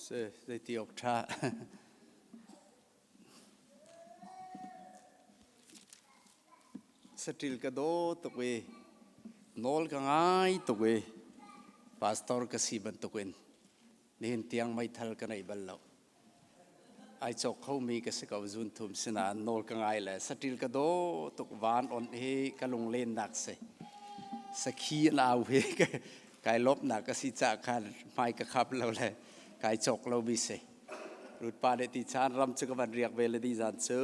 Si, zeiti awk ṭha. Saṭil ka daw tuk i nawl ka ngai tuk i pastor ka si bantukin nihin tiang meithal ka nei bal lo. Ai cawk khomi ka si ko zun thum sinain nawl ka ngai le saṭil ka daw tuk van on hi ka lunglennak si. Sakhi an au hi kai lawmhnak ka si caah khan hmai ka khap lo le kai cawk lomi si. Rutpa nih ti chan ram cu ka van riak ve le ni zan cu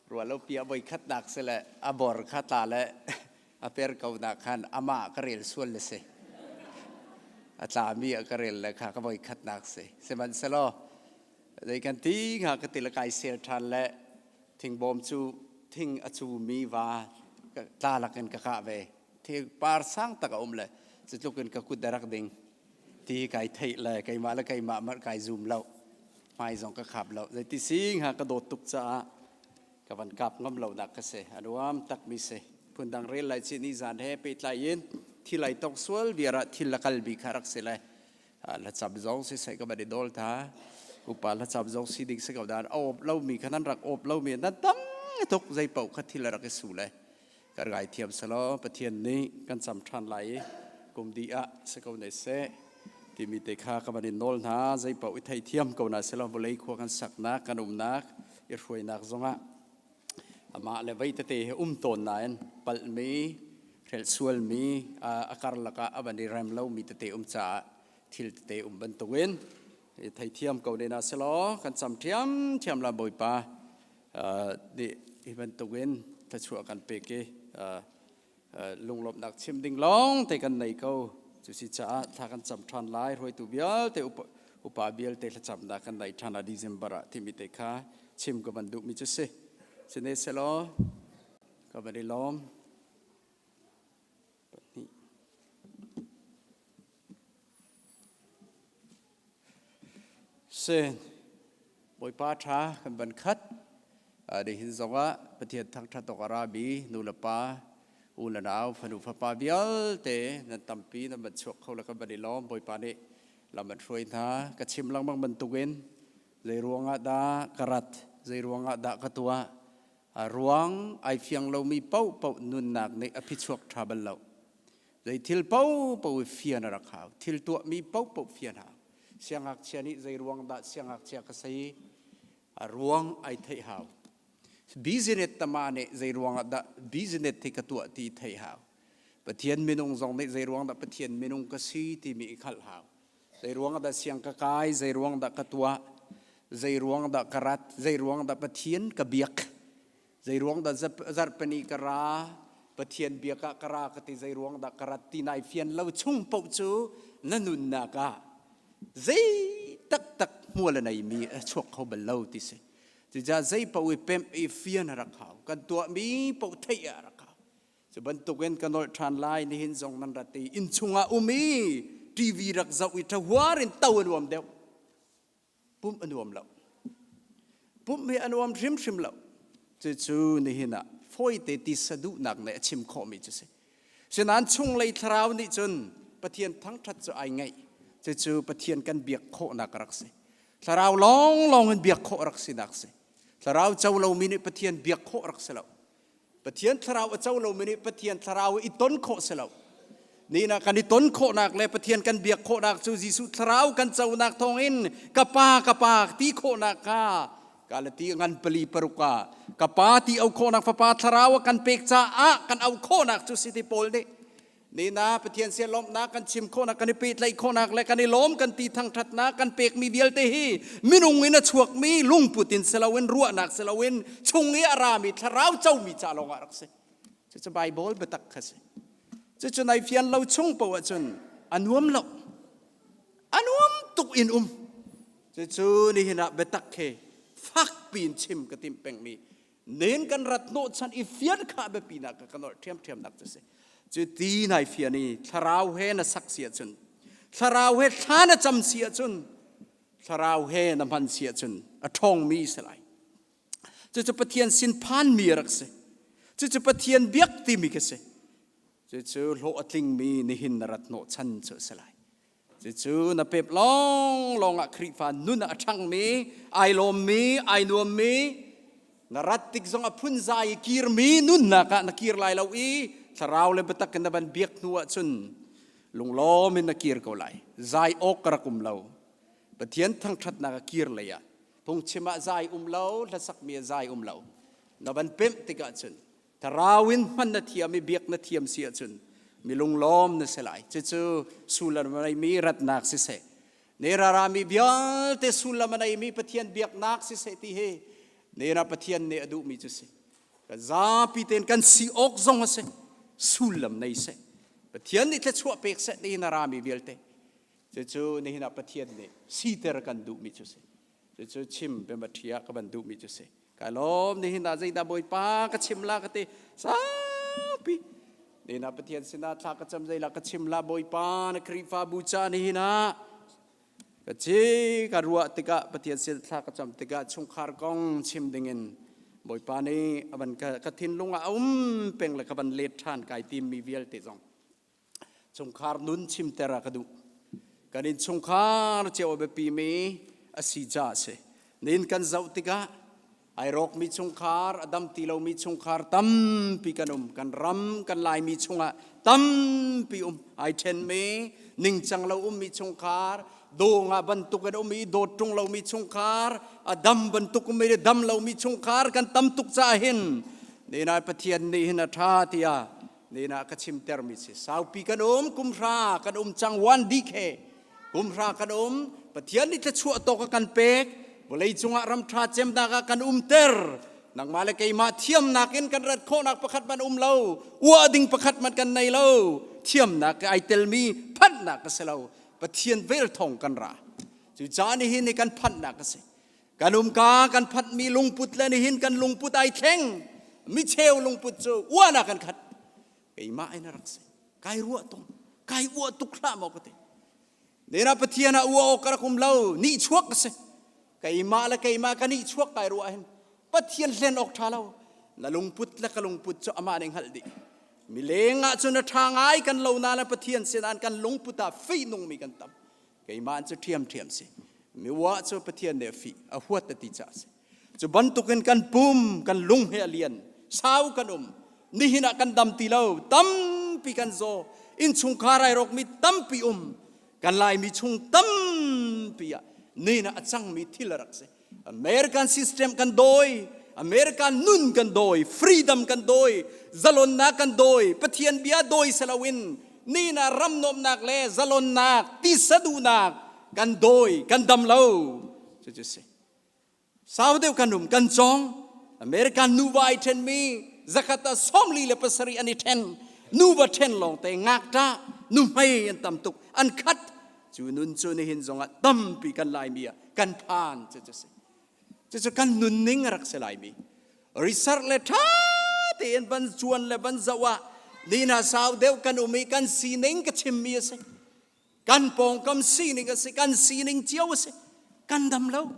ruah lo pi a voi khatnak si le a bor kha tla le a per ko nak khan amah ka rel sual le si. A tlami a ka rel le kha ka voi khatnak si. Sihmanhsehlaw zei kan ti hnga ka ti le kai sel ṭhan le thingbawm cu thing a cumi va tla lakin ka kah ve. Thing par sang tak a um le cu tluk in ka kut a rak ding. Ti kai theih le keimah le keimah mar kai zum lo. Hmai zong ka khap lo. Zeiti si hnga ka dawt tuk caah ka van kap ngam lo nak ka si. A nuam tak mi si. Phundang rel lai chi ni zan he pehtlai in thil ai tong sual viar ah thil la kal bi kha rak si le la chap zong si sai ka van i dol tha upa la chap zong si ding si ko dan a op lo mi kha nan rak op lo mi nan tam tuk zei paoh kha thil rak i su le kan ngai thiam selaw Pathian nih kan cam ṭhan lai i kum dih ah si ko ne seh timi te kha ka van in nawl hna. Zei paoh i thei thiam ko na selaw vawlei khua kan saknak kan umnak i hruainak zongah amah le vei tete he um tawn nain palhmi hrelhsualmi a karlak ah a van i rem lomi tete um caah thil tete um bantukin i theithiam ko ne na selaw kan cam ṭhiam ṭhiam la Bawipa nih hi bantukin thluachuah kan pek i lunglawmhnak chim ding lawng te kan nei ko. Cu si caah thla kan cam ṭhan lai. Hruaitu vialte, upa vialte thlacamnak kan nei ṭhan a December ah timi te kha chim ka van duhmi cu si. Sine selaw ka van i lawm. Pahnih. Sin Bawipa ṭha kan van khat. Nihin zongah Pathian thangṭhat awk a rami nu le pa, u le nau, fanu fapa vialte nan tampi nan van chuak kho le kan van i lawm. Bawipa nih lam an hruai hna. Ka chim lengmang bantukin zei ruangah dah ka rat, zei ruangah dah ka tuah, a ruang ai fiang lomi paohpaoh nunnak nih a phichuak ṭha bal lo. Zei thil paohpaoh i fian a rak hau. Thil tuahmi paohpaoh fian hau. Siangngakchia nih zei ruang dah siangngakchia ka si? A ruang ai theih hau. Business tama nih zei ruang ah dah business hi ka tuah ti theih hau. Pathian minung zong nih zei ruang dah Pathian minung ka si timi i hngalh hau. Zei ruang dah siang ka kai, zei ruang dah ka tuah, zei ruang dah ka rat, zei ruang dah Pathian ka biak. Zeiruang dah zarhpini ka ra, Pathian biak ah ka ra ka ti, zeiruang dah ka rat ti nai fian lo chung paoh cu na nunnak ah zei taktak hmual a neimi a chuak kho bal lo ti si. Cucaah zei paoh i pemh i fian a rak hau. Kan tuahmi paoh theih ah a rak hau. Cu bantukin ka nolh ṭhan lai nihin zong nan rat i inn chungah um i TV rak zoh i ṭhahuar in to a nuam deuh. Pumh a nuam lo. Pumh hi a nuam hrimhrim lo. Cucu nihin ah fawite tisa duhnak nih a chim khawhmi cu si. Sinain chunglei thlarau nih cun Pathian thangṭhat cu ai ngaih. Cucu Pathian kan biak khawhnak a rak si. Thlarau lawnglawng in biak khawh a rak sinak si. Thlarau co lomi nih Pathian biak khawh a rak si lo. Pathian thlarau a co lomi nih Pathian thlarau i ton khawh si lo. Ni na kan i ton khawhnak le Pathian kan biak khawhnak cu Jesuh thlarau kan conak thawngin ka pa ka pa ti khawhnak kha Galati ngan pali paruk ah ka pa ti au khawhnak fapa thlarau a kan pek caah kan au khawhnak cu si ti Paul nih Nina Pathian sia lawmhnak kan chim khawhnak kan i pehtlaih khawhnak le kan i lawm kan ti thangṭhatnak kan pekmi vialte hi minung in a chuakmi lungput in si loin ruahnak si loin chung i a rami thlarau comi ca lawng ah rak si. Cucu Bible biatak kha si. Cucu nai fian lo chung paoh ahcun a nuam lo. A nuam tuk in um. Cucu nihin ah biatak he fak piin chim ka timh pengmi nen kan rat hnawhchan i fian kha biapi nak ka nolh ṭhiamṭhiam nak cu si. Cu ti nai fian i thlarau he na sak si ahcun, thlarau he thla na cam si ahcun, thlarau he na hman si ahcun a ṭhawngmi si lai. Cucu Pathian sin phanmi a rak si. Cucu Pathian biak timi khi si. Cucu hlawh a tlingmi nihin na rat hnawhchan cu a si lai. Cucu na pep lawnglawng ah Khrihfa nun ah a ṭhangmi, ai lawmmi, ai nuammi, na rat tik zong a phunzai i kirmi nunnak ah na kir lai lo i thlarau le biatak in na van biak hnu ahcun lunglawm in na kir ko lai. Zai awk ka rak um lo. Pathian thangṭhatnak a kir lei ah phungchim ah zai um lo, hlasakmi ah zai um lo. Na van pemh tikah cun Thlarau in hman na thiam i biak na thiam si ahcun mi lunglawm na si lai. Cucu sullam a neimi ratnak siseh, ne rami vialte sullam a neimi Pathian biaknak siseh ti hi nera Pathian nih a duhmi cu si. Kan zapi tein kan si awk zong a si. Sullam nei seh. Pathian nih thluachuah pek seh ti na rami vialte. Cucu nihin ah Pathian nih siter kan duhmi cu si. Cucu chim biamatthi ah ka van duhmi cu si. Ka lawm nihin ah zeidah Bawipa ka chim la ka ti saupi. Nihin ah Pathian sinah thla ka cam zeilah ka chim la Bawipa na Khrihfabu ca nihin ah ka ci ka ruah tikah Pathian sin thla ka cam tikah chungkhar kong chim dingin Bawipa nih a van ka, ka thinlung ah a um peng le ka van let ṭhan kai timmi vialte zong Chungkhar nun chimter a ka duh. Kan innchungkhar cio a biapimi a si caah a si. Nihin kan zoh tikah ai rawkmi chungkhar, a dam ti lomi chungkhar tampi kan um. Kan ram, kan Laimi chungah tampi um. Ai ṭhenmi, ningcang lo ummi chungkhar, daw nga bantuk in um i dawt ṭung lomi chungkhar, a dam bantuk um i dam lomi chungkhar kan tam tuk caah hin nihin ah Pathian nih hin a ṭha tiah Nihin ah ka chimtermi si saupi kan um kumhra kan um cang one DK kumhra kan um Pathian nih thluachuah tawk a kan pek vawlei cungah ram ṭha cemnak ah kan umter nangmah le keimah thiamnak in kan rat khawhnak pakhat man um lo uah ding pakhat man kan nei lo thiamnak ai telmi phanhnak a si lo Pathian vel thong kan ra cucaah nihin ni kan phanhnak a si Kan umka kan phanhmi lungput le nihin kan lungput ai thleng. Micheu lungput cu uahnak kan khat. Keimah in a rak si. Kai ruah tung. Kai uah tuk hlah maw ka ti. Nena Pathian ah uah awk ka rak um lo. Nih chuak ka si. Keimah le keimah ka nih chuak kai ruah hin Pathian hlen awk ṭha lo. Na lungput le ka lungput cu amah nih hngalh dih. Mileng ah cun a ṭha ngai kan lo na le Pathian sin kan lungput ah fihnungmi kan tam. Keimah cu ṭhiamṭhiam si. Miwa cu Pathian nih a fih, a huat a ti caah a si. Cu bantukin kan pum, kan lung he a lian, sau kan um. Nihin ah kan dam ti lo, tampi kan zaw. Innchungkhar ai rawkmi tampi um. Kan Laimi chung tampi ah nihin ah a cangmi thil a rak si. American system kan dawi, American nun kan dawi, freedom kan dawi, zalonnak kan dawi, Pathian bia dawi saloin nina ram nuamnak le zalonnak, tisa duhnak kan dawi, kan dam lo. Cucu si. Sau deuh kan um, kan cawng. American nuva ai ṭhenmi zakhat ah 47 an i ṭhen. Nuva ṭhen lawng te ngakṭah, nuhmei an tam tuk, an khat. Cu nun cu nihin zongah tampi kan Laimi ah kan phan cu cu si. Cucu kan nunning a rak si laimi. Research le ṭha tein van cuan le van zoh ah nina sau deuh kan um i kan sining ka chimmi a si. Kan pawngkam sining a si, kan sining cio a si. Kan dam lo.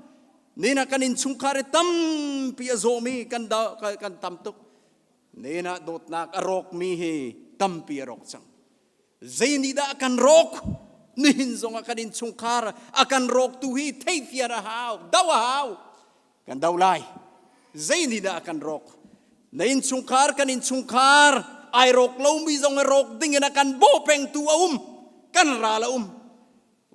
Nina kan innchungkhar i tampi a zawmi kan, da, kan tam tuk. Nina dawtnak a rawkmi hi tampi a rawk cang. Zei nih dah a kan rawk? Nihin zongah kan innchungkhar a kan rawktu hi theihfian a hau, do a hau. Kan do lai. Zei nih dah a kan rawk? Na innchungkhar kan innchungkhar ai rawk lomi zong a rawk ding in a kan bawh pengtu a um. Kan ral a um.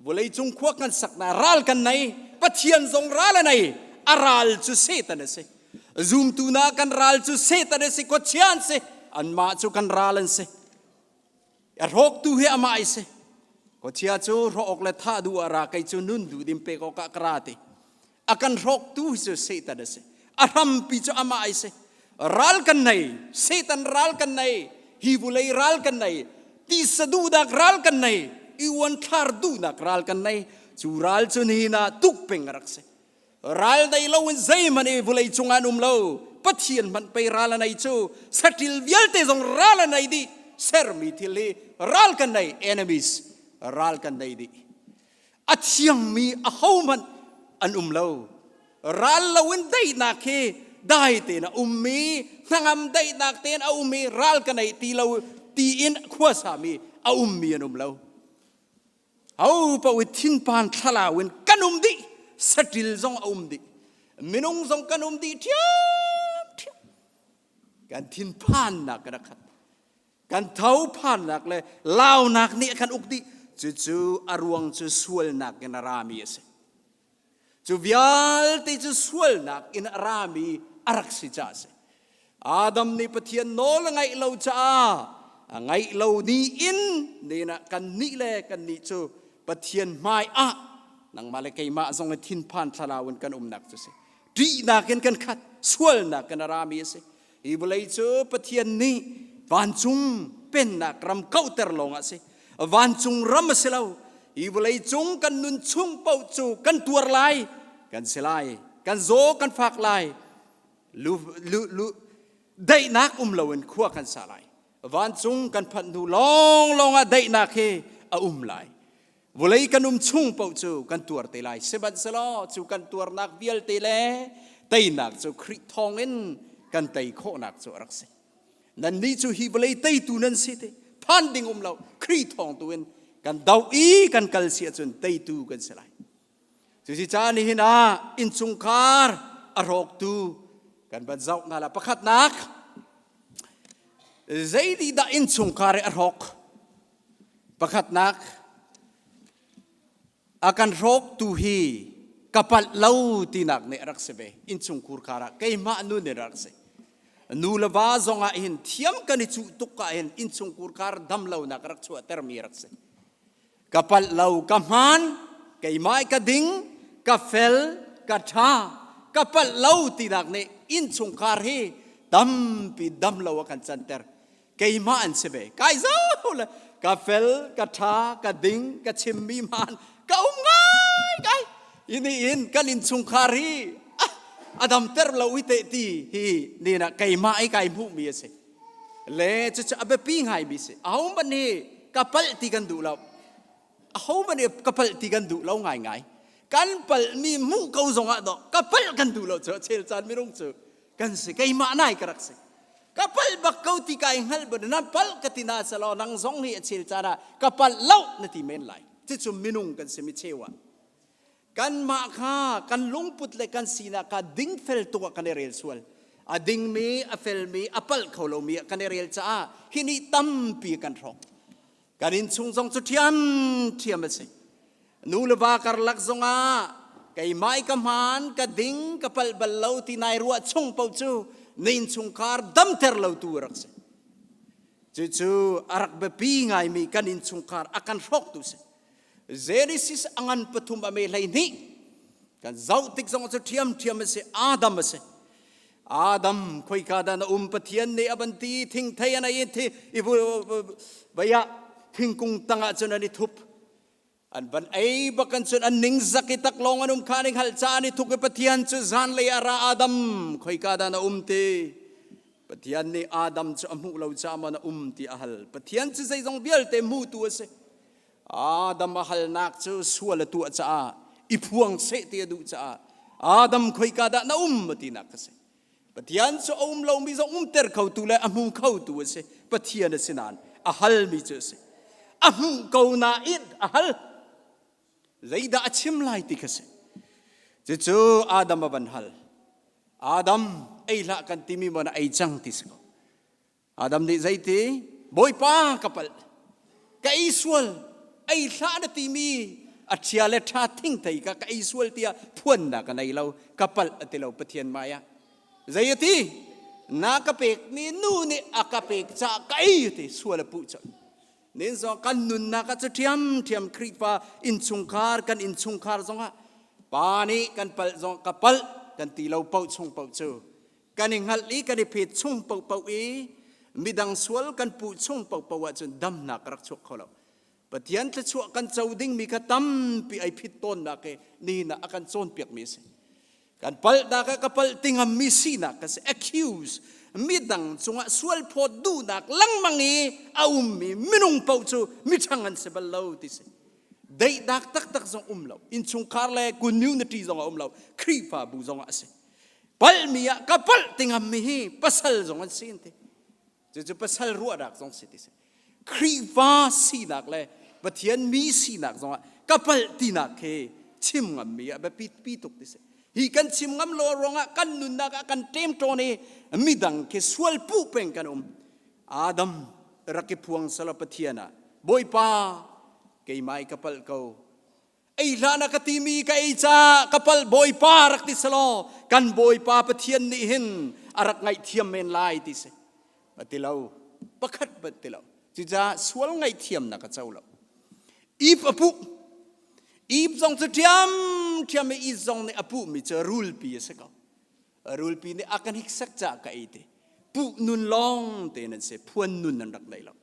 Vawleicung khua kan sakna ral kan nei. Pathian zong ral a nei. A ral cu Satan a si. Zumtu na kan ral cu Satan a si, khuachia an si. Anmah cu kan ral an si. A hrawktu hi amah i si. Khuachia cu hrawh awk le thah duh ah ra kei cu nun duh dim pek awkah ka ra ti. A kan hrawktu hi cu Satan a si. A hrampi cu amah i si. Ral kan nei, Satan ral kan nei, hi vulei ral kan nei, tisa duhnak ral kan nei, i uanthlar duhnak ral kan nei. Cu ral cu nihin ah tuk peng a rak si. Ral nei lo in zeihmanh i vawlei cungah an um lo. Pathian hmanh pei ral a nei cu. Saṭil vialte zong ral a nei dih. Sermi thil hi ral kan nei, enemies ral kan nei dih. A thiangmi ahohmanh an um lo. Ral lo in daihnak hi dai tein a ummi, hnangam daihnak tein a ummi ral ka nei ti lo tiin khuasami a ummi an um lo. Ho paoh i thinphan thlalau in kan um dih. Saṭil zong a um dih. Minung zong kan um dih ṭhiamṭhiam. Kan thinphannak kan khat. Kan tho phannak le launak nih a kan uk dih. Cucu a ruang cu sualnak in a rami a si. Cu vialte cu sualnak in a rami a rak si caah a si. Adam nih Pathian nawl a ngaih lo caah a ngaih lo ni in nena kan nih le kan nih cu Pathian hmai ah nangmah le keimah zong i thinphan thlalau in kan umnak cu si. Ṭihnak in kan khat, sualnak in a rami a si. Hi vawlei cu Pathian nih vancung pennak ram kauhter lawng ah si. Vancung ram a si lo. Hi vawlei cung kan nun chung paoh cu kan tuar lai, kan si lai, kan zaw kan fak lai, lu, lu, lu, daihnak um loin khua kan sa lai. Vancung kan phanh hnu lawnglawng ah daihnak hi a um lai. Vawlei kan um chung paoh cu kan tuar te lai. Sihmanhsehlaw cu kan tuarnak vialte le teinak cu Khrih thawngin kan tei khawhnak cu a rak si. Nannih cu hi vawlei teitu nan si ti phan ding um lo Khrih thawng tu in kan do i kan kal si ahcun teitu kan si lai. Cusi caah nihin ah innchungkhar a rawktu kan van zoh hna la. Pakhatnak, zei dah innchungkhar i a rawk? Pakhatnak, a kan hrawktu hi ka palh lo tinak nih a rak si ve. Innchungkhur khar ah keimah nu nih rak si. Nu le va zong ah hin thiam kan i cuh tuk ah hin innchungkhur khar dam lonak rak chuahtermi rak si. Ka palh lo, ka hmaan, keimah ka ding, ka fel, ka ṭha, ka palh lo tinak nih innchungkhar hi tampi dam lo a kan canter. Keimah an si ve. Kai zo le ka fel, ka ṭha, ka ding, ka chimmi hmaan, ka um ngai kai. Ini in kan innchungkhar hi a damter lo i teh ti hi ni na keimah i kai hmuhmi a si. Le cucu a biapi ngaimi si. Ahohmanh hi ka palh ti kan duh lo. Ahohmanh hi ka palh ti kan duh lo ngaingai. Kan palhmi hmuh ko zongah dawh ka palh kan duh lo cu a chel caan minung cu kan si. Keimah nai ka rak si. Ka palh bak ko ti kai hngalh bu na palh ka ti na selaw nang zong hi a chel caan ah ka palh lo na ti men lai. Cucu minung kan si mi cheu ah. Kanmah kha kan lungput le kan sinak kha dingfel tuk ah kan i rel sual. A dingmi, a felmi, a palh kho lomi ah kan i rel caah hi nih tampi kan hrawk. Kan innchung zong cu ṭhiamṭhiam a si. Nu le va karlak zongah keimah i ka hmaan, ka ding, ka palh bal lo ti nai ruah chung paoh cu na innchungkhar damter lotu a rak si. Cucu a rak biapi ngaimi kan innchungkhar a kan hrawktu si. Genesis a ngan pathum a me 12 kan zoh tik zong cu ṭhiamṭhiam a si. Adam a si. Adam khoika dah na um? Pathian nih a van ti. Thingthei an ei thi i vei ah thingkung tangah cun an i thup. An van ei bak an cun an ning zak i taklawng an um kha an i hngalh caah an i thuk i Pathian cu zanlei ah ra, Adam, khoika dah na um ti. Pathian nih Adam cu a hmuh lo caah maw na um ti a hal. Pathian cu zeizong vialte hmutu a si. Adam a halnak cu sual a tuah caah i phuang seh ti a duh caah Adam, khoika dah na um a tinak a si. Pathian cu a um lomi zong umter khotu le a hmu khotu a si. Pathian a si nain a halmi cu a si. A hmuh ko nain a hal. Zeidah a chim lai ti kha si. Cucu Adam a van hal. Adam, ei hlah kan timi maw na ei cang ti si ko. Adam nih zeiti? Bawipa, ka palh. Ka ei sual. Ei hlah na timi a ṭhia le ṭha thingthei ka ka ei sual tiah phuannak ka nei lo. Ka palh a ti lo Pathian hmai ah. Zei a ti? Na ka pekmi nu nih a ka pek caah ka ei a ti. Sual a puh colh. Nin zong kan nunnak ah cu ṭhiamṭhiam Khrihfa innchungkhar kan innchungkhar zongah pa nih kan palh zong ka palh kan ti lo paoh chung paoh cu kan i hngalh i kan i phet chung paohpaoh i midang sual kan puh chung paohpaoh ahcun damnak rak chuak kho lo. Pathian thluachuah kan co dingmi kha tampi ai phit tawnnak hi nihin ah a kan cawnpiakmi a si. Kan palhnak ah ka palh ti ngammi sinak ka si. Accuse, midang cungah sual phawt duhnak lengmang i a ummi minung paoh cu miṭhang an si bal lo ti si. Daihnak taktak zong um lo. Innchungkhar le community zong a um lo. Khrihfabu zong ah a si. Palhmi ah ka palh ti ngammi hi pasal zong an si an ti. Cucu pasal ruahnak zong si ti si. Khrihfa sinak le. Pathian mi sinak zongah ka palh tinak khi chim ngammi a biapi pi tuk ti si. Hi kan chim ngam lo ruangah kan nunnak ah kan ṭemṭawn i midang khi sual puh peng kan um. Adam rak i phuang sala Pathian ah Bawipa keimah i ka palh ko ei hlah na ka timi ka ei ca ka palh Bawipa rak ti selaw kan Bawipa Pathian nih hin a rak ngaihthiam men lai ti si. A ti lo pakhat bat ti lo. Cucaah sual ngaihthiamnak a co lo. Eve a puh. Eve zong cu ṭhiam ṭhiam i Eve zong nih a puhmi cu rulpi a si ko. Rulpi nih a kan hiksak caah ka ei ti. Puh nun lawng tein an si. Phuan nun an rak nei lo.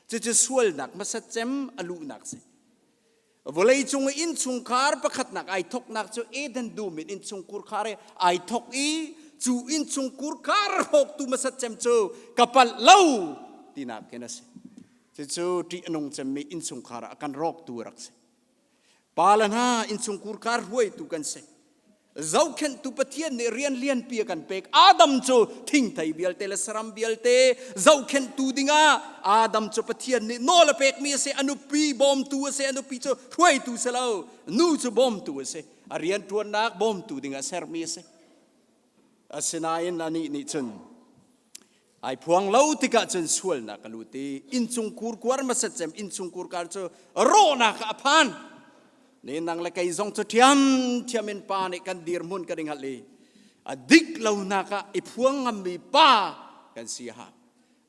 Cucu sualnak hmasat cem a luhnak si. Vawlei cung i innchungkhar pakhatnak ai thoknak cu Eden dum in innchungkhur khar i ai thok i cu innchungkhur khar hrawktu hmasat cem cu ka palh lo tinak khin a si. Cucu ṭih a nung cemmi innchungkhar ah a kan rawktu a rak si. Pa le hna innchungkhur khar hruaitu kan si. Zohkhenhtu Pathian nih rian lianpi a kan pek. Adam cu thingthei vialte le saram vialte zohkhenhtu dingah Adam cu Pathian nih nawl a pekmi a si. A nupi bawmtu a si. A nupi cu hruaitu si lo. Nu cu bawmtu a si. A rianṭuannak bawmtu dingah sermi a si. Asinain anih nih cun ai phuang lo tikah cun sualnak a lut i innchungkhur kuar hmasat cem innchungkhur kar cu rawhnak ah a phan. Ne nang le kei zong cu ṭhiam ṭhiam in pa nih kan dirhmun kan i hngalh i a dik lonak ah i phuang ngammi pa kan si ha.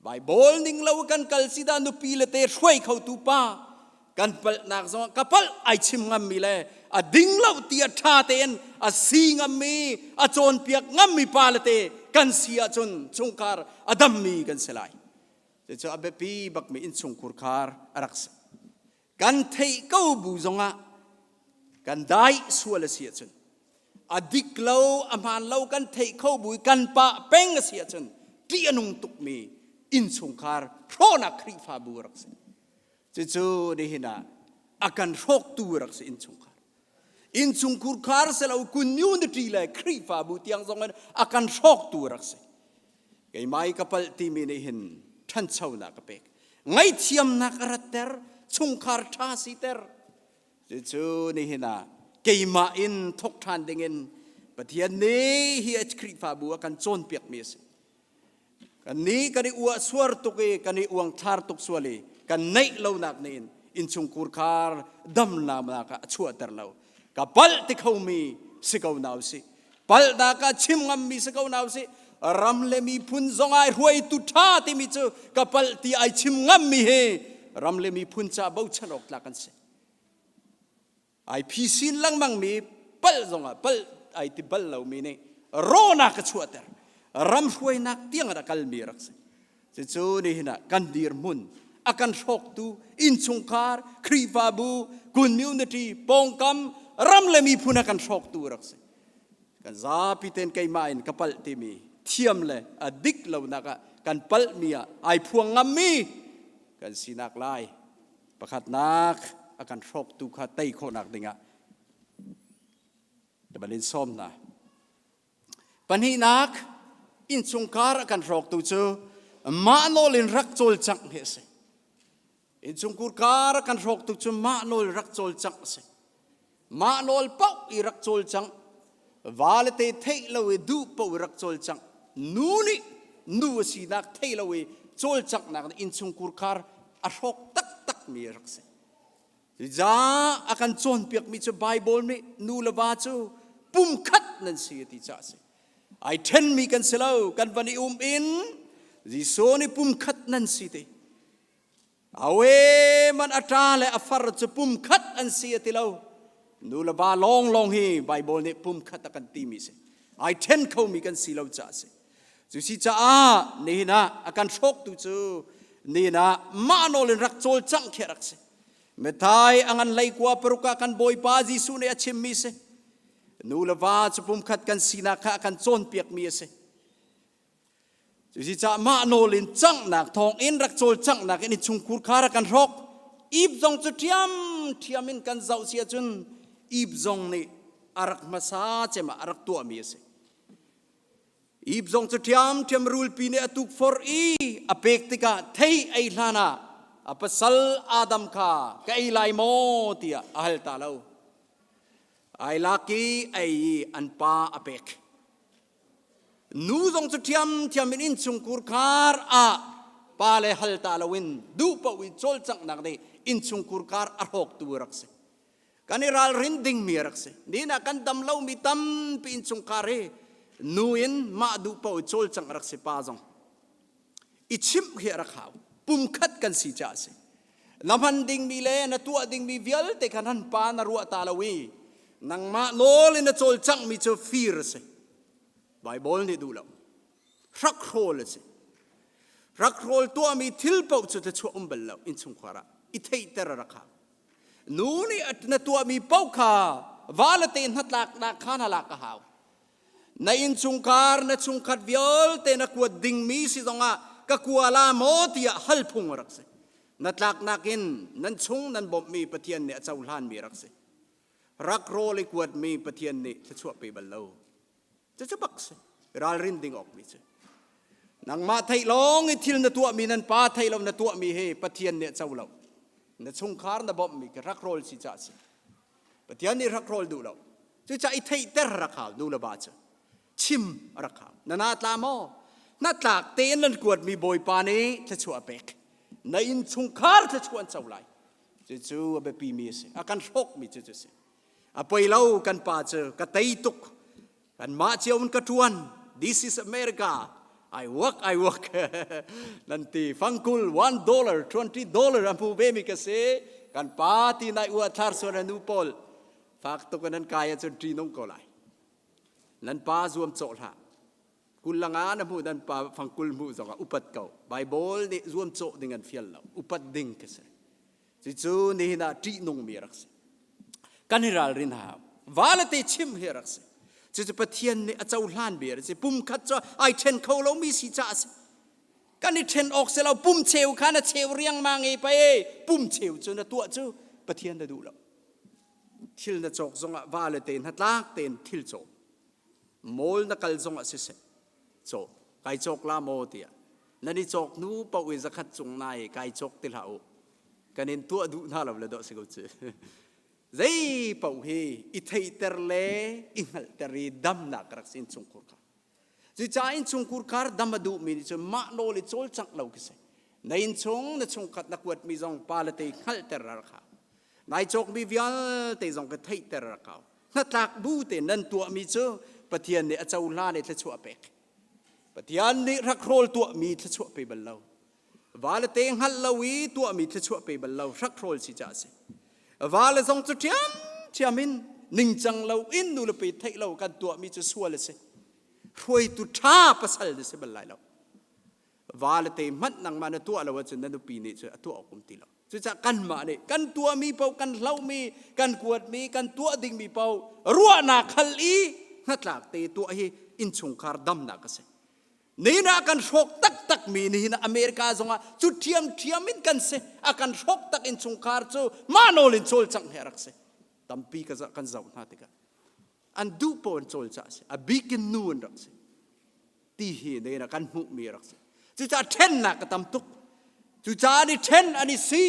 Baibal ning lo kan kal si dah nupi le te hruai khotu pa kan palhnak zong ka palh ai chim ngammi le a ding lo ti a ṭha tein a si ngammi a cawnpiak ngammi pa le te kan si ahcun chungkhar a dammi kan si lai. Cucu a biapi bakmi innchungkhur khar a rak si. Kan theih ko bu zongah kan dai sual a si ahcun a dik lo a hmaan lo kan theih kho bu i kan pah peng a si ahcun ṭih a nung tukmi innchungkhar hrawhnak Khrihfabu a rak si. Cucu nihin ah a kan hrawktu rak si innchungkhar. Innchungkhur khar si lo community le Khrihfabu tiang zong in a kan hrawktu rak si. Keimah i ka palh timi nih hin ṭhanchonak a pek. Ngaihthiamnak a ratter, chungkhar ṭha siter. Cucu nihin ah keimah in thawk ṭhan dingin Pathian nih hi Khrihfabu a kan cawnpiakmi a si. Kannih kan i uah suar tuk i kan i uangthlar tuk sual i kan neih lonak nih in innchungkhur khar damnak ah a chuahter lo. Ka palh ti khomi si ko na usih. Palhnak ah chim ngammi si ko na usih. Ram le miphun zong ai hruaitu ṭha timi cu ka palh ti ai chim ngammi hi ram le miphun ca bochan awk tlak an si. Ai phisin lengmangmi palh zongah palh ai ti bal lomi nih rawhnak a chuahter. Ram hruainak tiang a kalmi rak si. Cucu nihin ah kan dirhmun a kan hrawktu innchungkhar, Khrihfabu, community, pawngkam, ram le miphun a kan hrawktu rak si. Kan zapi ten keimah in ka palh timi thiam le a dik lonak ah kan palhmi ah ai phuang ngammi kan sinak lai. Pakhatnak a kan hrawktu kha tei khawhnak dingah ka van in sawm hna. Pahnihnak, innchungkhar a kan hrawktu cu mah nawl in rak cawlcangh hi a si. Innchungkhur kar a kan hrawktu cu mah nawl rak cawlcangh a si. Mah nawl paoh i rak cawlcangh, va le te theih lo i duh paoh i rak cawlcangh, nu nih nu a sinak thei lo i cawlcanghnak nih innchungkhur khar a hrawk taktakmi a rak si. Cucaah a kan cawnpiakmi cu Baibal nih nu le va cu pumkhat nan si a ti caah a si. Ai ṭhenmi kan si lo, kan van i um in Jesuh nih pumkhat nan si ti. Awe man a ṭa le a far cu pumkhat an si a ti lo. Nu le va lawnglawng hi Baibal nih pumkhat a kan timi si. Ai ṭhen khomi kan si lo caah a si. Cu si caah nihin ah a kan hrawktu cu nihin ah mah nawl in rak cawlcangh khi a rak si. Matthai a ngan 13 paruk ah kan Bawipa Jesuh nih a chimmi si. Nu le va cu pumkhat kan sinak kha a kan cawnpiakmi a si. Cucaah mah nawl in canghnak thawng in rak cawlcanghnak in innchungkhur kha rak kan hrawk. Eve zong cu ṭhiamṭhiam in kan zoh si ahcun Eve zong nih a rak hmasa cem ah a rak tuahmi a si. Eve zong cu ṭhiamṭhiam rulpi nih a tukforh i a pek tikah thei ei hlan ah A pasal Adam kha ka ei lai maw tiah a hal ta lo. Ai lak i ei i an pa a pek. Nu zong cu ṭhiamṭhiam in innchungkhur khar ah pa le hal ta loin duh paoh i cawlcanghnak nih innchungkhur khar a hrawktu a rak si. Kan i ralrin dingmi a rak si. Nihin ah kan dam lomi tampi innchungkhar hi nu in mah duh paoh i cawlcangh a rak si pa zong. I chimh hi a rak hau. Pumkhat kan si caah a si. Na hman dingmi le na tuah dingmi vialte kha nan pa na ruah ta lo i nangmah nawl in na cawlcanghmi cu fir a si. Baibal nih duh lo. Hrakhrawl a si. Hrakhrawl tuahmi thil paoh cu thluachuah um bal lo innchungkhar ah i theihter a rak hau. Nu nih na tuahmi paoh kha va le te hnatlaknak kha na lak a hau. Na innchungkhar na chungkhat vialte na kuat dingmi si zongah ka kua la maw tiah hal phung a rak si. Na tlaknak in nan chung nan bawmhmi Pathian nih a cohlanmi a rak si. Rak rawl i kuatmi Pathian nih thluachuah pe bal lo. Cucu bak si. Ralrin ding awk mi cu. Nangmah theih lawng i thil na tuahmi nan pa theih lo na tuahmi hi Pathian nih a co lo. Na chungkhar na bawmhmi khi rak rawl si caah si. Pathian nih rak rawl duh lo. Cucaah i theihter rak hau nu le va cu. Chim a rak hau. Na na tla maw? Na tlak tein nan kuatmi Bawipa nih thluachuah a pek. Na innchungkhar thluachuah an co lai. Cucu a biapimi a si. A kan hrawkmi cu cu si. A poi lo kan pa cu ka tei tuk. Kanmah cio in ka ṭuan. This is America. I work, I work. Nan ti fangkul $1, $20 a hmu ve mi ka si. Kan pa ti nai ua thlar suan a nu pawl. Fak tuk in nan kai ahcun ṭihnung ko lai. Nan pa zuam cawh hlah. Kullanga na hmuh nan pa fangkul hmuh zongah upat ko. Bible nih zuam cawh ding an fial lo. Upat ding ka si. Cucu nihin ah ṭihnung mi rak si. Kan i ralrin hau. Va le te chim hi rak si. Cucu Pathian nih a cohlan mi a si. Pumkhat cu ai ṭhen kho lomi si caah a si. Kan i ṭhen awk si lo. Pum cheu kha na cheu riangmang i pei pum cheu cu na tuah cu Pathian na duh lo. Thil na cawk zongah va le te hnatlak tein thil cawk. Mawl na kal zongah siseh cawk. Kai cawk la maw tiah. Nan i cawk hnu paoh i zakhat cung nai kai cawk ti hlah u. Kan in tuah duh hna lo le dawh si ko cu. Zei paoh hi i theihter le i hngalhter i damnak rak si innchungkhur kha. Cucaah innchungkhur khar dam a duhmi nih cun mah nawl i cawlcangh lo khi si. Na innchung na chungkhat na kuatmi zong pa le te hngalhter a rak hau. Nai cawkmi vialte zong ka theihter a rak hau. Hnatlak bu te nan tuahmi cu Pathian nih a cohlan i thluachuah a pek. Pathian nih hrakhrawl tuahmi thluachuah pe bal lo. Va le te hngalh lo i tuahmi thluachuah pe bal lo hrakhrawl si caah a si. Va le zong cu ṭhiamṭhiam in ningcang lo in nu le pe theih lo kan tuahmi cu sual a si. Hruaitu ṭha pasal na si bal lai lo. Va le te hmanh nangmah na tuah lo ahcun na nupi nih cun a tuah awk um ti lo. Cucaah kanmah nih kan tuahmi paoh kan hlohmi kan kuatmi kan tuah dingmi paoh ruahnak hal i hnatlak te tuah hi innchungkhar damnak a si. Nihin ah kan hrawk taktakmi nihin ah America zongah cu ṭhiamṭhiam in kan si. A kan hrawk tak innchungkhar cu mah nawl in cawlcangh hi a rak si. Tampi kan zoh hna tikah an duh paoh in cawlcah a si. A bik in nu an rak si. Ti hi nihin ah kan hmuhmi a rak si. Cucaah ṭhennak a tam tuk. Cucaah an i ṭhen an i si.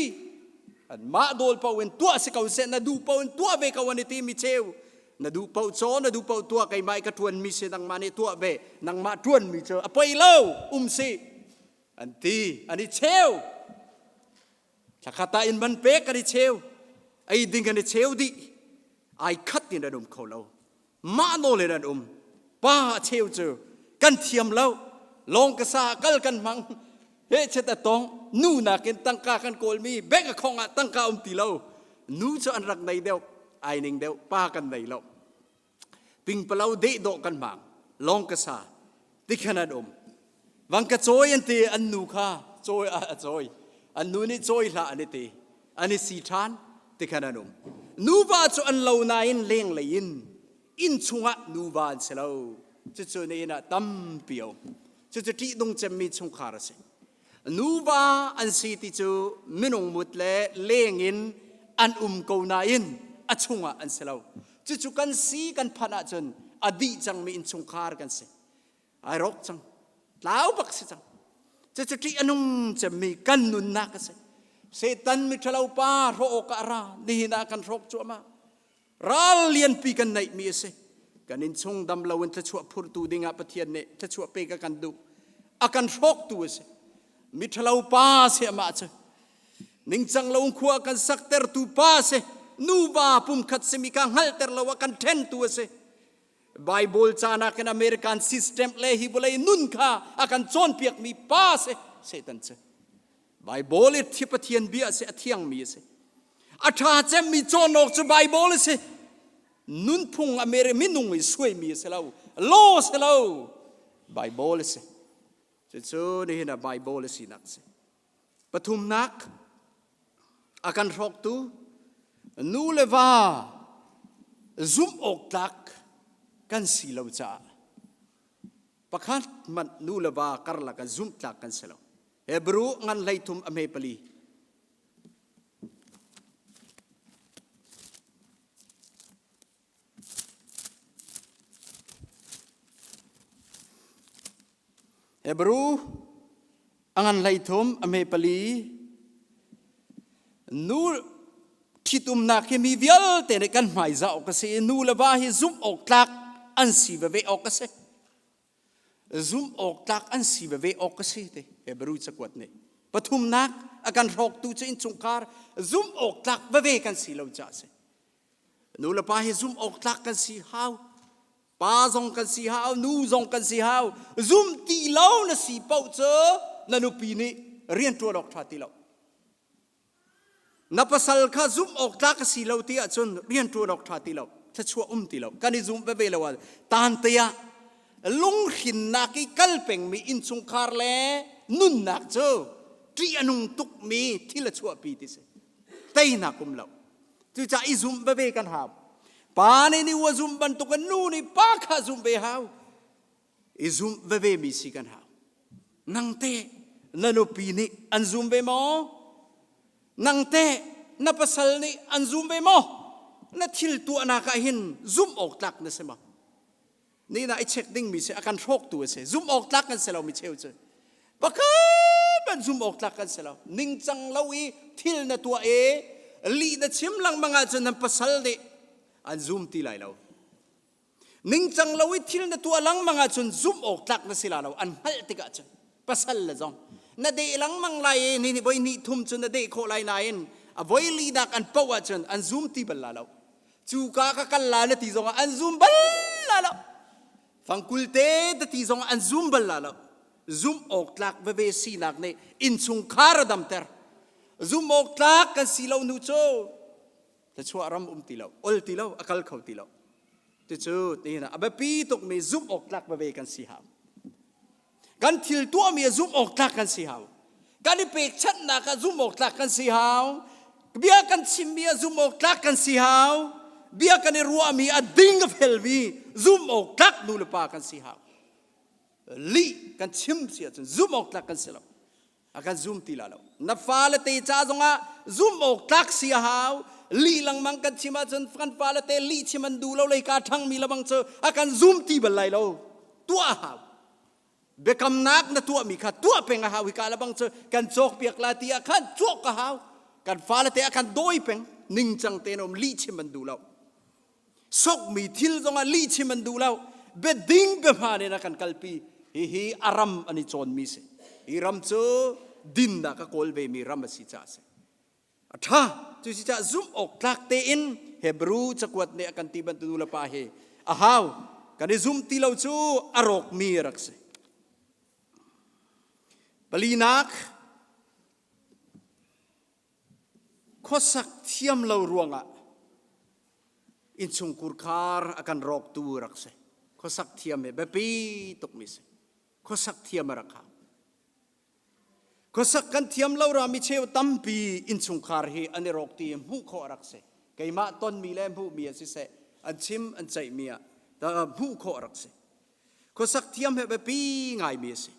Anmah dawl paoh in tuah si ko seh, na duh paoh in tuah ve ko an i ti mi cheu. Na duh paoh caw, na duh paoh tuah, keimah i ka ṭuanmi si, nangmah nih tuah ve, nangmah ṭuanmi cu a poi lo, um si. An ti, an i cheu. Thlakhat ah inn man pek an i cheu. Ei ding an i cheu dih. Ai khat in an um kho lo. Mah nawl in an um. Pa a cheu cu kan thiam lo. Lawng ka sa kal kan hmang. He chet a tong. Nu nakin tangka kan kawlmi bank account ah tangka um ti lo. Nu cu an rak nei deuh. Ai ning deuh. Pa kan nei lo. Pingpalo deh dawh kan hmang. Lawng ka sa. Tikhan an um. Vang ka cawi an ti an nu kha cawi a cawi. An nu nih cawi hlah an i ti. An i si ṭhan tikhan an um. Nuva cu an lo nain lenglei in inn chungah nuva an si lo. Cucu na inn ah tampi a um. Cucu ṭihnung cemmi chungkhar a si. Nuva an si ti cu minung mut le leng in an um ko nain a chungah an si lo. Cucu kan si kan phanh ahcun a dih cangmi innchungkhar kan si. Ai rawk cang. Tlau bak si cang. Cucu ṭih a nung cemmi kan nunnak a si. Satan miṭhalo pa hrawh awkah a ra. Nihin ah kan hrawk cuahmah. Ral lianpi kan neihmi a si. Kan innchung dam loin thluachuah phurtu dingah Pathian nih thluachuah pek a kan duh. A kan hrawktu a si. Miṭhalo pa a si amah cu. Ningcang lo khua kan saktertu pa a si. Nuva pumkhat simi kha hngalhter lo a kan ṭhentu a si. Bible caan ah khin American system le hi vawlei nun kha a kan cawnpiakmi pa a si. Satan cu. Bible i thi Pathian bia a si, a thiangmi a si. A ṭha cemmi cawn awk cu Bible a si. Nunphung America minung i suaimi a si lo. Law a si lo. Bible a si. Cucu nihin ah Bible a sinak a si. Pathumnak, a kan hrawktu nu le va zumh awk tlak kan si lo caah pakhat hmanh nu le va karlak ah zumh tlak kan si lo. Hebrew ngan 13 a hme pali. Hebrew a ngan 13 a hme pali. Nu ṭhitumnak hi mi vialte nih kan hmaizah awk a si i nu le va hi zumh awk tlak an si veve awk a si. Zumh awk tlak an si veve awk a si ti Hebrew cakuat nih. Pathumnak a kan hrawktu cu innchungkhar zumh awk tlak veve kan si lo caah a si. Nu le pa hi zumh awk tlak kan si hau. Pa zong kan si hau, nu zong kan si hau. Zumh ti lo na si paoh cu na nupi nih rian ṭuan awk ṭha ti lo. Na pasal kha zumh awk tlak a si lo ti ahcun rianṭuan awk ṭha ti lo, thluachuah um ti lo. Kan i zum veve lo ah tante ah lunghrinnak i kal pengmi innchungkhar le nunnak cu ṭih a nung tukmi thil a chuahpi ti si. Teinak um lo. Cucaah i zumh veve kan hau. Pa nih ni ua zumh bantukin nu nih pa kha zumh ve hau. I zumh veve mi si kan hau. Nang teh na nupi nih an zum ve maw? Nang teh na pasal nih an zum ve maw? Na thil tuahnak ah hin zumh awk tlak na si maw? Ni na i check dingmi si a kan hrawktu a si. Zumh awk tlak kan si lo mi cheu cu. Pakhat ban zumh awk tlak kan si lo. Ningcang lo i thil na tuah i lih na chim lengmang ahcun nan pasal nih an zum ti lai lo. Ningcang lo i thil na tuah lengmang ahcun zumh awk tlak na si la lo an hngalh tikah cun pasal le zong na deh lengmang lai i ni voi hnih thum cu na deh khawh lai nain a voi linak an poh ahcun an zum ti bal la lo. Cu ka ka kal la na ti zongah an zum bal la lo. Fangkul te na ti zongah an zum bal la lo. Zumh awk tlak veve sinak nih innchungkhar a damter. Zumh awk tlak kan si lo nu cu thluachuah ram um ti lo ol ti lo a kal kho ti lo. Cucu nihin ah a biapi tukmi zumh awk tlak veve kan si hau. Kan thil tuahmi ah zumh awk tlak kan si hau. Kan i pekchanhnak ah zumh awk tlak kan si hau. Bia kan chimmi ah zumh awk tlak kan si hau. Bia kan i ruahmi a ding a felmi zumh awk tlak nu le pa kan si hau. Lih kan chim si ahcun zumh awk tlak kan si lo. A kan zum ti la lo. Na fale te ca zongah zumh awk tlak si a hau. Lih lengmang kan chim ahcun kan fale te lih chim an duh lo lei ka ṭhangmi lebang cu a kan zum ti bal lai lo. Tuah a hau. Biakamnak na tuahmi kha tuah peng a hau. Hika lebang cu kan cawkpiak la ti ah khan cawk a hau. Kan fale te a kan dawi peng. Ningcang tein um lih chim an duh lo. Sokmi thil zongah lihchim an duh lo. Biading biahmaan in a kan kalpi. Hihi a ram an i cawnmi si. Hi ram cu dinnak a kawl vemi ram a si caah a si. A ṭha. Cu si caah zumh awk tlak tein Hebrew cakuat nih a kan ti bantuk nu le pa hi a hau. Kan i zumh ti lo cu a rawkmi a rak si. Palinak, khuasak thiam lo ruangah innchungkhur khar a kan rawktu rak si. Khuasak thiam hi biapi tukmi si. Khuasak thiam a rak hau. Khuasak kan thiam lo ra mi cheu tampi innchungkhar hi an i rawk ti hmuh khawh a rak si. Keimah tonmi le hmuhmi ah siseh an chim an ceihmi ah hmuh khawh a rak si. Khuasak thiam hi biapi ngaimi a si.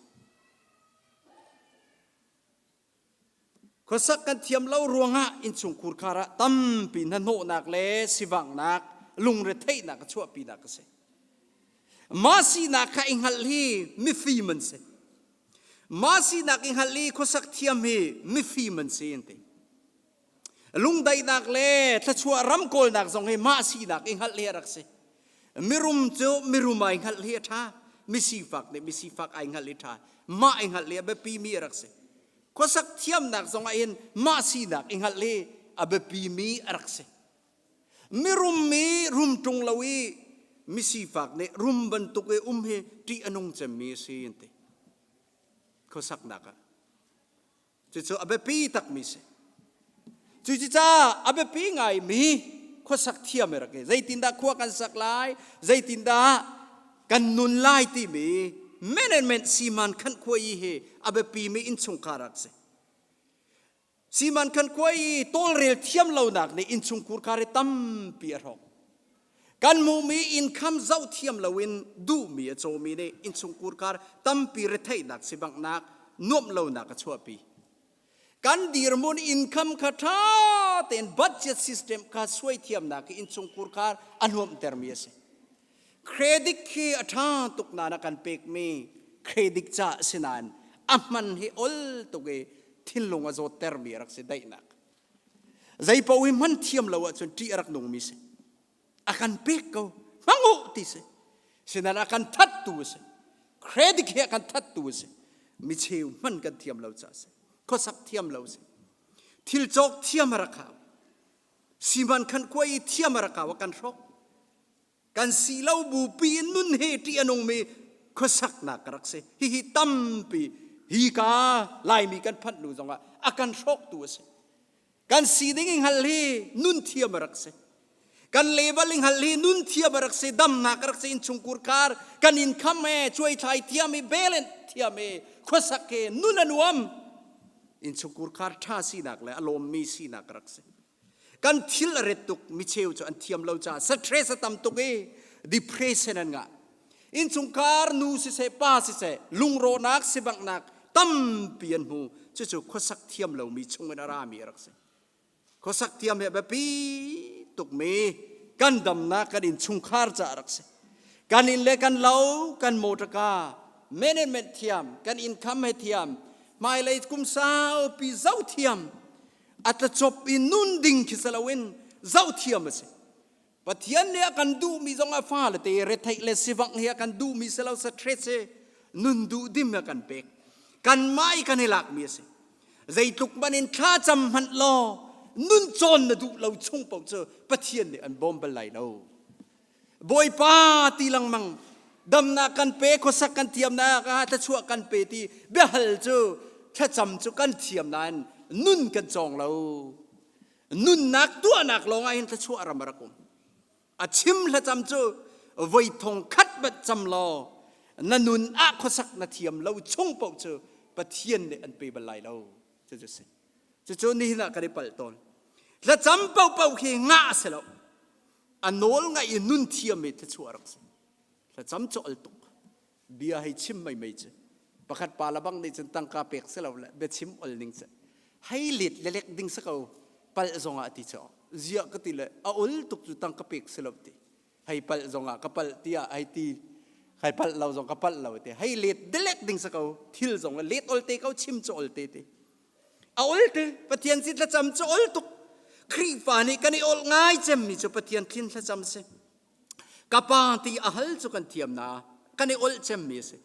Khuasak kan thiam lo ruangah innchungkhur khar ah tampi hnahnawhnak le sivanghnak, lungretheihnak a chuahpinak a si. Mah sinak kha i hngalh hi mifim an si. Mah sinak i hngalh i khuasak thiam hi mifim an si an ti. Lungdaihnak le thluachuah ram kawlnak zong hi mah sinak i hngalh hi a rak si. Mirum cu mirum ai hngalh hi a ṭha. Misifak nih misifak ai hngalh hi ṭha. Mah i hngalh hi a biapi mi a rak si. Khuasak thiamnak zong ah hin mah sinak i hngalh hi a biapi mi a rak si. Mirum mi rum ṭung lo i misifak nih rum bantuk i um hi ṭih a nung cemmi a si an ti. Khuasaknak ah. Cucu a biapi takmi si. Cucaah a biapi ngaimi khuasak thiam i rak i zeitindah khua kan sak lai, zeitindah kan nun lai timi management siman khan khuai hi a biapimi innchungkhar rak si. Siman khan khuai i tawlrel thiam lonak nih innchungkhur khar hi tampi a hrawk. Kan hmuhmi income zoh thiam loin duhmi a cawmi nih innchungkhur kar tampi retheihnak sibanghnak nuamh lonak a chuahpi. Kan dirhmun income kha ṭha tein budget system kha suai thiamnak hi innchungkhur khar a nuamhtermi a si. Credit khi a ṭha tuk nain a kan pekmi credit ca a si nain a hman hi ol tuk i thinlung a zawttermi a rak si daihnak. Zeipaoh hi hman thiam lo ahcun ṭih a rak nungmi si. A kan pek ko. Hmang u ti si. Sinan a kan thattu a si. Credit hi a kan thattu a si. Micheu hman kan thiam lo caah si. Khuasak thiam lo si. Thil cawk thiam a rak hau. Siman khan kuai i thiam a rak hau a kan hrawk. Kan si lo bupi in nun he ṭih a nungmi khuasaknak ka rak si. Hihi tampi hi ka Laimi kan phanh hnu zongah a kan hrawktu a si. Kan sining i hngal hi nun thiam a rak si. Kan level i hngal hi nun thiam a rak si. Damnak a rak si. Innchungkhur khar kan in kham e, cuaithlai thiam i, belen thiam i, khuasak he nun a nuam. Innchungkhur khar ṭha sinak le a lawmmi sinak a rak si. Kan thil a ret tuk micheu cu an thiam lo caah stress a tam tuk i depression an ngah. Innchungkhar nu siseh pa siseh lungrawhnak sivanghnak tampi an hmu. Cucu khuasak thiam lomi chungin a rami a rak si. Khuasak thiam hi a biapi tukmi kan damnak kan innchungkhar caah a rak si. Kan inn le kan lo, kan motorka, management thiam, kan income he thiam, hmailei kum saupi zoh thiam, a tlacop i nun ding khi si loin zohthiam a si. Pathian nih a kan duhmi zong a fale te retheih le sivangh hi a kan duhmi si lo stress hi nun duh dim a kan pek. Kanmah i kan i lakmi a si. Zeitluk man in thlacam hmanh law nun cawn na duh lo chung paoh cu Pathian nih an bawm bal lai lo. Bawipa ti lengmang damnak kan pe khuasak kan thiamnak ah thluachuah kan pe ti biahal cu thlacam cu kan thiam nain nun kan cawng lo nunnak tuahnak lawng ah hin thluachuah ram a rak um a chim thlacam cu voi thong khat bat cam law na nun ah khuasak na thiam lo chung paoh cu Pathian nih an pe bal lai lo cucu si cucu nihin ah kan i palh tawn thlacam paohpaoh khi ngah a si lo a nawl ngaih i nun thiam i thluachuah rak si thlacam cu al tuk bia hei chim mei mei cu pakhat pa la bang nih cun tangka pek si lo le biachim ol ning cu hei let lelek ding si ko palh zongah ti cu ziah ka ti le a ol tuk cu tangka pek si lo ti hei palh zongah ka palh tiah hei ti hei palh lo zong ka palh lo ti hei let delek ding si ko thil zong let ol te ko chim cu ol te ti A ol te Pathian sin thlacam cu ol tuk. Khrihfa nih kan i ol ngai cemmi cu Pathian thin thlacam si. Ka pa ti a hal cu kan thiam na kan i ol cemmi a si.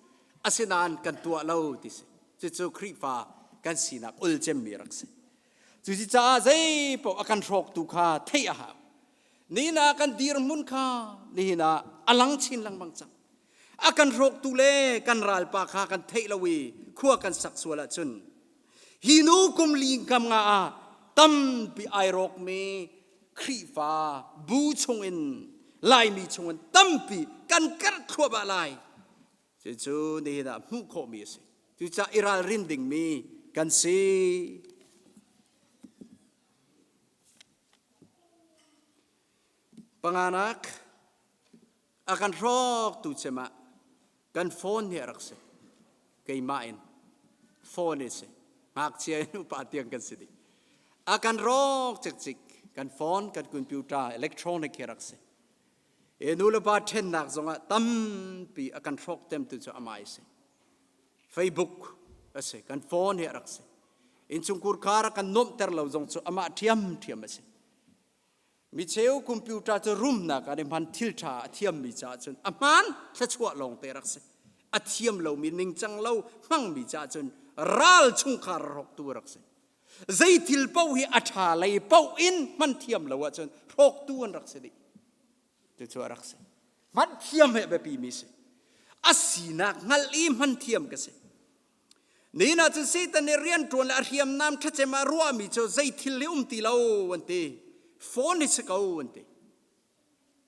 Asinain kan tuah lo ti si. Cucu Khrihfa kan sinak ol cemmi rak si. Cucaah zei paoh a kan hrawktu kha theih a hau. Nihin ah kan dirhmun kha nihin ah a lang chin lengmang cang. A kan hrawktu le kan ralpa kha kan theih lo i khua kan sak sual ahcun hi nu kum li kam nga ah tampi ai rawkmi Khrihfa bu chungin Laimi chungin tampi kan karh thluahmah lai. Cucu nihin ah hmuh khawhmi a si. Cucaah i ralrin dingmi kan si. Panganak a kan hrawktu cem ah kan phone hi a rak si. Keimah in phone hi si. Ngakchia in upa tiang kan si dih. A kan rawk cikcik kan phone, kan computer, electronic hi a rak si. E nu le pa ṭhennak zongah tampi a kan hrawk temtu cu amah a si. Facebook a si, kan phone hi a rak si. Innchungkhur khar a kan nuamhter lo zong cu amah ṭhiamṭhiam a si. Micheu computer cu rumnak ah hman thil ṭha a thiammi caah cun a hmaan thluachuah lawng te rak si. A thiam lomi ningcang lo hmangmi caah cun ral chungkhar hrawktu a rak si. Zei thil paoh hi a ṭha lei paoh in hman thiam lo ahcun hrawktu an rak si dih. Cucu a rak si. Hman thiam he biapi mi si. A sinak hngalh i hman thiam ka si. Nihin ah cun Satan nih rianṭuan le a hriamnam ṭhacem ah ruahmi cu zei thil hi um ti lo an ti. Phone hi si ko an ti.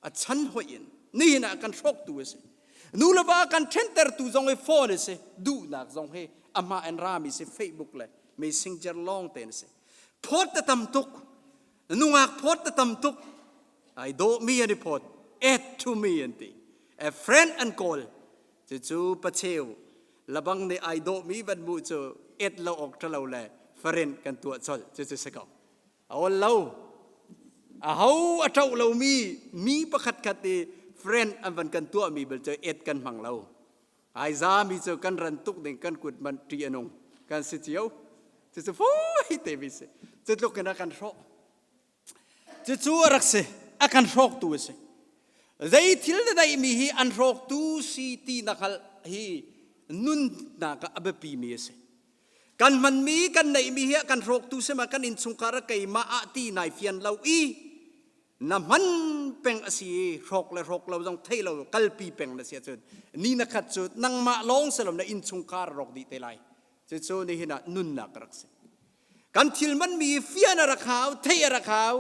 A chan hoih in nihin ah kan hrawktu a si. Nu le va kan ṭhentertu zong hi phone a si. Duhnak zong hi amah in rami si Facebook le Messenger lawng te an si. Phawt a tam tuk. Nungak phawt a tam tuk. Ai dawhmi an i phawt. Add to me an ti. A friend an kawl. Cucu pacheu labang nih ai dawhmi van mu cu et lo awk ṭhalo le faren kan tuah colh cucu si ko. A ol lo. A ho a ṭoh lomi mi pakhat khat i friend an van kan tuahmi bel cu et kan hmang lo. Ai zami cu kan ran tuk ding kan kut man ṭi a nung kan si cio. Cucu fawi te mi si. Cu tluk in a kan hrawh. Cucu a rak si. A kan hrawktu a si. Zei thil na neihmi hi an hrawktu si ti na hngalh hi nunnak ah a biapimi a si. Kan hmanmi kan neihmi hi a kan hrawktu si ma kan innchungkhar ah keimah ah ti nai fian lo i na hman peng a si i hrawk le hrawk lo zong thei lo kalpi peng na si ahcun ni na khat cu nangmah lawng si lo na innchungkhar rawk dih te lai. Cucu nihin ah nunnak a rak si. Kan thil manmi fian a rak hau, theih a rak hau.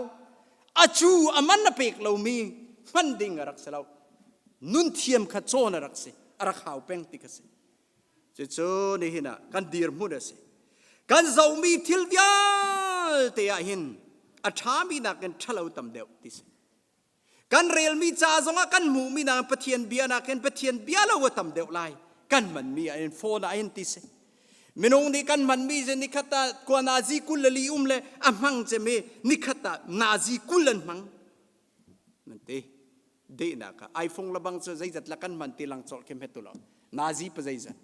A cu a man a pek lomi hman ding a rak si lo. Nun thiam kha cawn a rak si. A rak hau peng ti kha si. Cucu nihin ah kan dirhmun a si. Kan zohmi thil vialte ah hin a ṭhami nakin ṭhalo tam deuh ti si. Kan relmi ca zongah kan hmuhmi nakin Pathian bia nakin Pathian bia lo a tam deuh lai. Kan hmanmi ah hin phone ah hin ti si. Minung nih kan hmanmi cu nikhat ah kua nazi 24 um le a hmang cemi nikhat ah nazi 20 an hmang. Nan ti. Dehnak ah iPhone lebang cu zeizat la kan hman ti lang colh khi hmet tu lo. Nazi pa zeizat.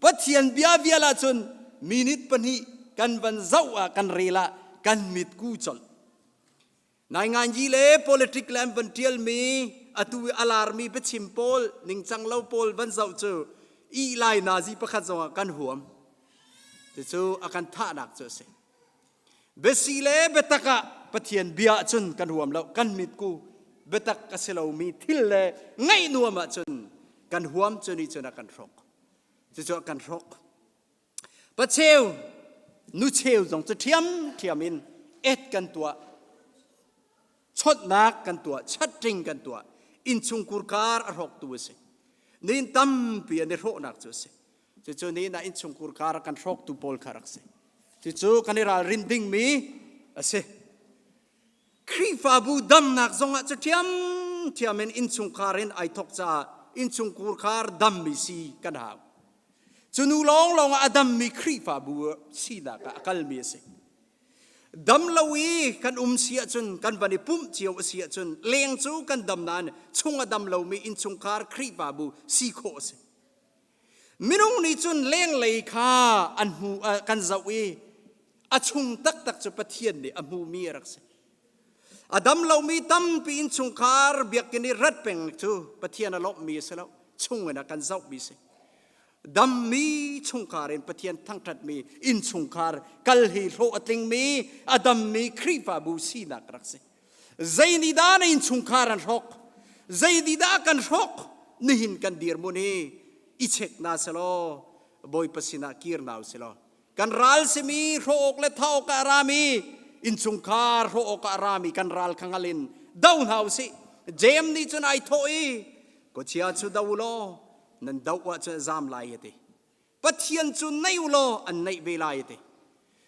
Pathian bia vial ahcun minute pahnih kan van zoh ah kan rel ah kan mit ku colh. Nainganyi le politic le an van ṭialmi atu i a larmi biachim pawl ningcang lo pawl van zoh cu ih lai nazi pakhat zongah kan huam. Cucu a kan thahnak cu a si. Biasi le biatak ah Pathian bia ahcun kan huam lo. Kan mitku biatak a si lomi thil le ngaih nuam ahcun kan huam cu nih cun a kan hrawk. Cucu a kan hrawk. Pacheu, nucheu zong cu ṭhiamṭhiam in et kan tuah, chawnhnak kan tuah, chatting kan tuah. Innchungkhur kar a hrawktu a si. Nihin tampi an i hrawhnak cu a si. Cucu nihin ah innchungkhur kar a kan hrawktu pawl kha rak si. Cucu kan i ralrin dingmi a si. Khrihfabu damnak zongah cu ṭhiamṭhiam in innchungkhar in ai thawk caah innchungkhur khar dammi si kan hau. Cu nu lawnglawng ah a dammi Khrihfabu sinak ah a kalmi a si. Dam lo i kan um si ahcun kan van i pumh cio a si ahcun leng cu kan dam nain chung a dam lomi innchungkhar Khrihfabu si khawh a si. Minung nih cun lenglei kha an hmu kan zoh i a chung taktak cu Pathian nih a hmumi a rak si. A dam lomi tampi innchungkhar biakinn i rat peng cu Pathian a lawmhmi a si lo. Chung in a kan zohmi si. Dammi chungkhar in Pathian thangṭhatmi innchungkhar kal hi hlawh a tlingmi a dammi Khrihfabu sinak rak si. Zei nih dah na innchungkhar an hrawk? Zei nih dah kan hrawk? Nihin kan dirhmun hi i chek na selaw Bawipa sinah kir na usilaw kan ral simi hrawh awk le thah awk ah a rami innchungkhar hrawh awk ah a rami kan ral kha ngal in do hna usih. Jeim nih cun ai thawh i khuachia cu do u law nan doh ahcun a zam lai a ti. Pathian cu naih u law an naih ve lai a ti.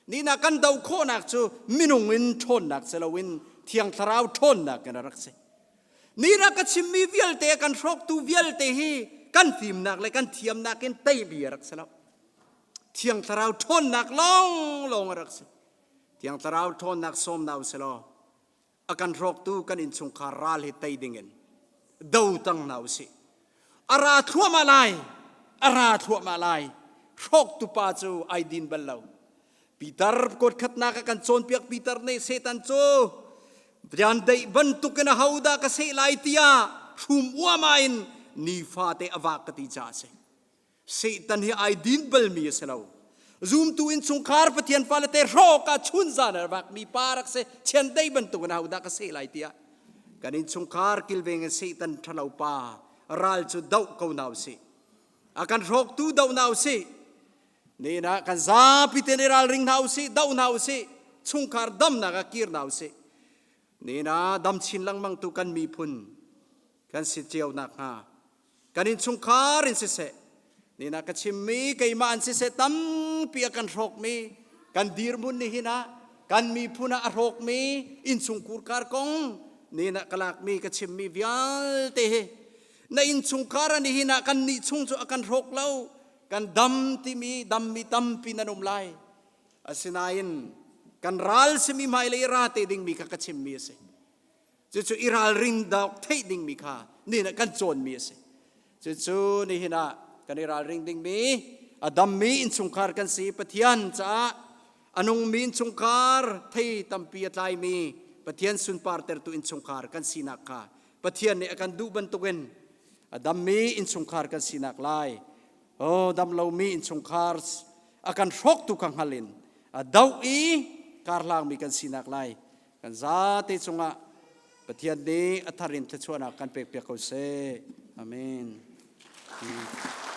Nina kan do khawhnak cu minung in ṭhawnnak si loin Thiang Thlarau ṭhawnnak in a rak si. Nina ka chimmi vialte kan hrawktu vialte hi kan fimnak le kan thiamnak in teimi a rak si lo. Thiang Thlarau ṭhawnnak lawnglawng a rak si. Thiang Thlarau ṭhawnnak sawm na u si law a kan hrawktu kan innchungkhar ral hi tei dingin do tang hna usih. A ra thluahmah lai, a ra thluahmah lai. Hrawktu pa cu ai din bal lo. Peter kuat khatnak a kan cawnpiak Peter nih Satan cu Riandeih bantukin ahodah ka seh lai tiah hrum uama in nifate a vak ka ti caah a si. Satan hi ai din balmi a si lo. Zumtu innchungkhar Pathian fale te hrawk ah chun zan a vakmi pa rak si. Chiandeih bantukin ahodah ka seh lai tiah kan innchungkhar kilveng in Satan ṭhalo pa ral cu doh ko hna usih. A kan hrawktu doh hna usih. Nihin ah kan zapi te nih ralring hna usih, doh hna usih, chungkhar damnak ah kir hna usih. Nihin ah dam chin lengmang tu kan miphun kan si cio nakhnga kan innchungkhar in siseh, nihin ah ka chimmi keimah an siseh tampi a kan hrawkmi kan dirhmun nihin ah kan miphun ah a hrawkmi innchungkhur kar kong nihin ah ka lakmi ka chimmi vialte hi na innchungkhar ah nihin ah kan nih chung cu a kan hrawk lo kan dam timi dammi tampi nan um lai asinain kan ral simi hmailei ra te dingmi kha ka chimmi a si cucu i ralring dawk theih dingmi kha nihin ah kan cawnmi a si cucu nihin ah kan i ralring dingmi a dammi innchungkhar kan si Pathian caah a nungmi innchungkhar thei tampi a tlaimi Pathian sunpartertu innchungkhar kan sinak kha Pathian nih a kan duh bantukin a dammi innchungkhar kan sinak lai oh dam lomi innchungkhar a kan hrawktu kha hngal in a doh i karhlangmi kan sinak lai kan zate cungah Pathian nih a thar in thluachuahnak kan pek piak ko seh. Amen. Amen.